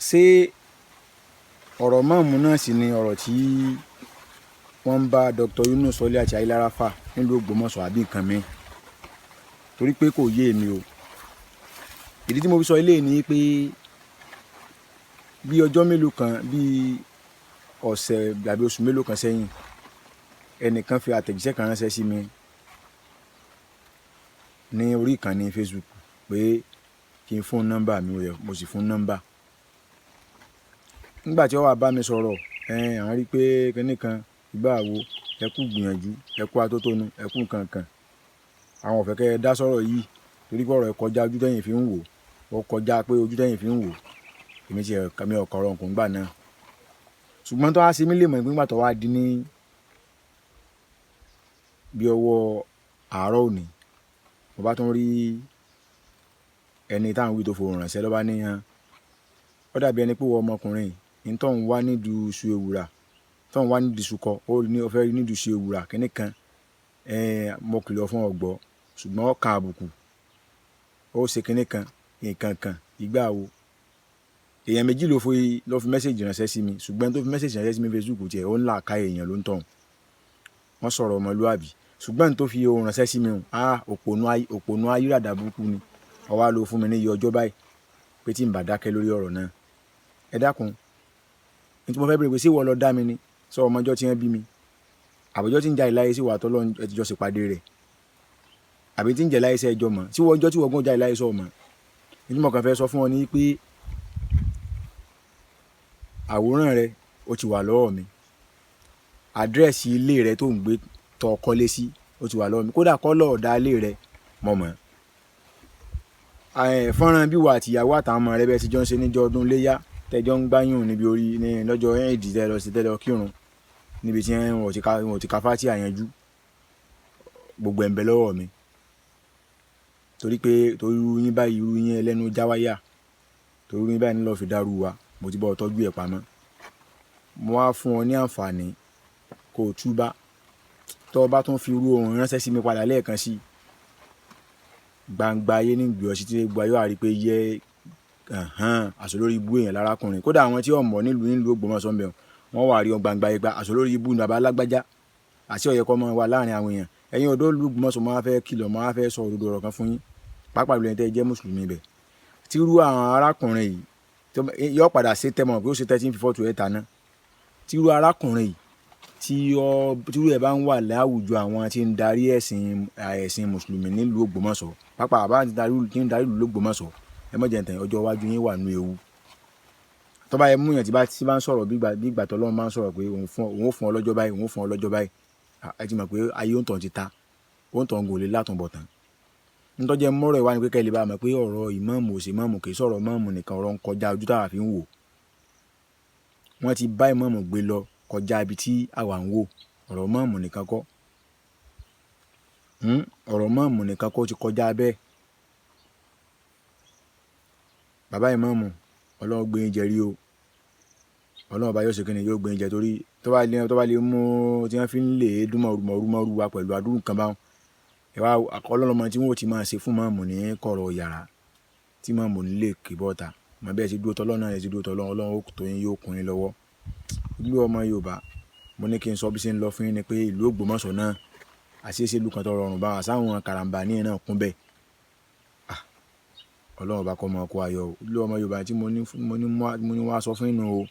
Ṣé ọ̀rọ̀ mọ́ọ̀mù náà sì ni ọ̀rọ̀ tí wọ́n ń bá Dr. Yunus Sọlé àti Ayélára fà nílùú Ògbómọ̀ṣọ́ àbí nǹkan mi? Torí pé kò yé mi o. Ìdí tí mo fi sọ eléyìí ni pé bí ọjọ́ mélòó kan, bí ọ̀sẹ̀ àbí oṣù mélòó kan sẹ́yìn, ẹnìkan fi àtẹ̀jíṣẹ́ kan ránṣẹ́ sí mi ní orí ìkànnì Facebook pé kí n fún nọ́mbà mi, mo sì fún nọ́mbà. Nígbà tí ó wá bá mi sọ̀rọ̀, àwọn rí pé kíní kan, ìgbà wo, ẹ kú gbìyànjú, ẹ kú atótónu, ẹ kú nǹkan kan. Àwọn ò fẹ́ kí ẹ dá sọ̀rọ̀ yìí torí pé ọ̀rọ̀ ẹ kọjá ojú tẹ̀yìn fi ń wò, ó kọjá pé ojú tẹ̀yìn fi ń wò. Èmi ti ẹ̀, mi ò kọ̀rọ̀ nǹkan gbà náà. Ṣùgbọ́n tó wá ṣe mí lè mọ̀ pé nígbà tó wá di ní bí ọwọ́ àárọ̀ òní, mo bá tún rí ẹni tá ń wí tó fohùn ránṣẹ́ ló bá ní hàn. Ó dàbí ẹni pé ìwọ ọmọkùnrin yìí tó ń wá nídìí iṣu ewùrà, tó ń wá nídìí iṣu kọ, ó ní ó fẹ́ rí nídìí iṣu ewùrà kíní kan. Mo kìlọ̀ fún ọ gbọ́, ṣùgbọ́n ó kan àbùkù. Ó ṣe kíní kan, nǹkan kan, ìgbà wo. Èèyàn méjì ló fi message ránṣẹ́ sí mi, ṣùgbọ́n ẹni tó fi message ránṣẹ́ sí mi Facebook tiẹ̀, ó ń là ká èèyàn ló ń tọ̀hún. Wọ́n sọ̀rọ̀ ọmọlúàbí. Ṣùgbọ́n ẹni tó fi ohùn ránṣẹ́ sí mi, òpònú ayírádà burúkú ni. Ó wá lọ fún mi ní iye ọjọ́ báyìí pé tí ń bá dákẹ́ lórí ọ̀rọ̀ náà. Ẹ dákun. Ohun tí mo fẹ́ bèèrè pé ṣé ìwọ lọ dá mi ni? Sọ ọmọ ọjọ́ tí wọ́n bí mi. Àbí ọjọ́ tí ń jáde láyé sí ìwà tọ́lọ́run ẹ ti jọ ṣèpàdé rẹ̀. Àbí tí ń jẹ́ láyé sí ẹjọ́ mọ̀. Tí ìwọ ọjọ́ tí ìwọ gan jáde láyé sọ mọ̀. Ohun tí mo kàn fẹ́ sọ fún ọ ní pé àwòrán rẹ ó ti wà lọ́wọ́ mi. Àdírẹ́sì ilé rẹ tó ń gbé tó kọ́lé sí ó ti wà lọ́wọ́ mi. Kódà kọ́lọ̀ ọ̀dà ilé rẹ mo mọ̀. Fọ́nrán bí ìwọ àti ìyàwó àtàwọn ọmọ rẹ bẹ́ẹ̀ tí jọ ń ṣe níjọ́ ọdún iléyá, tẹ́ jọ ń gbáyùn níbi orí ní lọ́jọ́ Eid tẹ́ lọ sí tẹ́ lọ kírun níbi tí wọ́n ti ka fátíà yanjú. Gbogbo ẹ̀ ń bẹ lọ́wọ́ mi. Torí pé torí irú yín báyìí, irú yín ẹlẹ́nu jáwáyà. Torí irú yín báyìí ní lọ́ fi dárú wa. Mo ti bá ọ tọ́jú ẹ̀ pamọ́. Mo wá fún ọ ní àǹfààní kó túbá. Tó bá tún fi irú ohùn ránṣẹ́ sí mi padà lẹ́ẹ̀kan sí, gbangba ayé ní gbé ọ sí tí gbogbo ayé ó rí pé yẹ, àṣọ lórí ibú èèyàn lárákùnrin. Kódà àwọn tí ó mọ̀ nílùú nílùú Ògbómọ̀ṣọ́ ń bẹ, wọ́n wà rí ọ gbangba ayé pé àṣọ lórí ibú ni bàbá alágbájá. Àṣé ó yẹ kó máa wà láàrin àwọn èèyàn. Ẹ̀yin ọ̀dọ́ ìlú Ògbómọ̀ṣọ́ máa fẹ́ kìlọ̀, máa fẹ́ sọ òdodo ọ̀rọ̀ kan fún yín. Pàápàá jùlọ ẹ̀yin tí ẹ jẹ́ mùsùlùmí ibẹ̀. Tí irú àwọn arákùnrin yìí yóò padà ṣe tẹ́ mọ̀ pé ó ṣe tẹ́ tí ń fi fọ́tò ẹ̀ ta ná. Tí irú arákùnrin yìí tí irú ẹ bá ń wà láwùjọ àwọn tí ń darí ẹ̀sìn mùsùlùmí nílùú Ògbómọ̀ṣọ́, pàápàá àbá tí ń darí ìlú Ògbómọ̀ṣọ́, ẹ má jẹ́ ń tàn yín, ọjọ́ iwájú yín wà nínú ewu. Tó bá yẹ mú èèyàn tí bá ń sọ̀rọ̀ bí ìgbà tó Ọlọ́run bá ń sọ̀rọ̀ pé òun fún ọ lọ́jọ́ báyìí, òun fún ọ lọ́jọ́ báyìí. Ẹ ti mọ̀ pé ayé òǹtọ̀ ti ta, òǹtọ̀ ń gò lè látúnbọ̀tán. Ohun tó jẹ́ mọ́rọ̀ ẹ wá ni pé kí ẹ lè bá mọ̀ pé ọ̀rọ̀ ìmáàmù ò ṣe ìmáàmù kì í sọ̀rọ̀ ìmáàmù nìkan, ọ̀rọ̀ ń kọjá ojú táwa fi ń wò. Wọ́n ti bá ìmáàmù gbé lọ kọjá ibi tí àwa ń wò. Ọ̀rọ̀ ìmáàmù nìkan kọ́. Ọ̀rọ̀ ìmáàmù nìkan kọ́ ti kọjá bẹ́ẹ̀. Bàbá ìmáàmù, Ọlọ́run gbé yín jẹ rí o. Ọlọ́run ọba yóò ṣe kíni, yóò gbé yín jẹ torí tó bá lè mú tí wọ́n fi ń lè dún mọ̀rú mọ̀rú wa pẹ̀lú àdúrú kan báwọn. Ẹ wá, Ọlọ́run mọ tí wọ́n ó ti máa ṣe fún ìmáàmù ní kọ̀rọ̀ yàrá tí ìmáàmù ní lè ké bọ́ta. Mọ̀ bí ẹ ṣe dúró tọ́ Ọlọ́run náà, ẹ ṣe dúró tọ́ Ọlọ́run, Ọlọ́run ó tó yín, yóò kún yín lọ́wọ́. Ìlú ọmọ Yorùbá, mo ní kí n sọ bí ṣe ń lọ fún yín ni pé ìlú Ògbómọ̀ṣọ́ náà, àṣìṣe ìlú kan tó rọrùn bá wa, sáwọn karambání náà kún bẹ́ẹ̀. Ọlọ́run ọba kó máa kó ayọ̀ o. Ìlú ọmọ Yorùbá tí mo ní wá sọ fún yín nù o.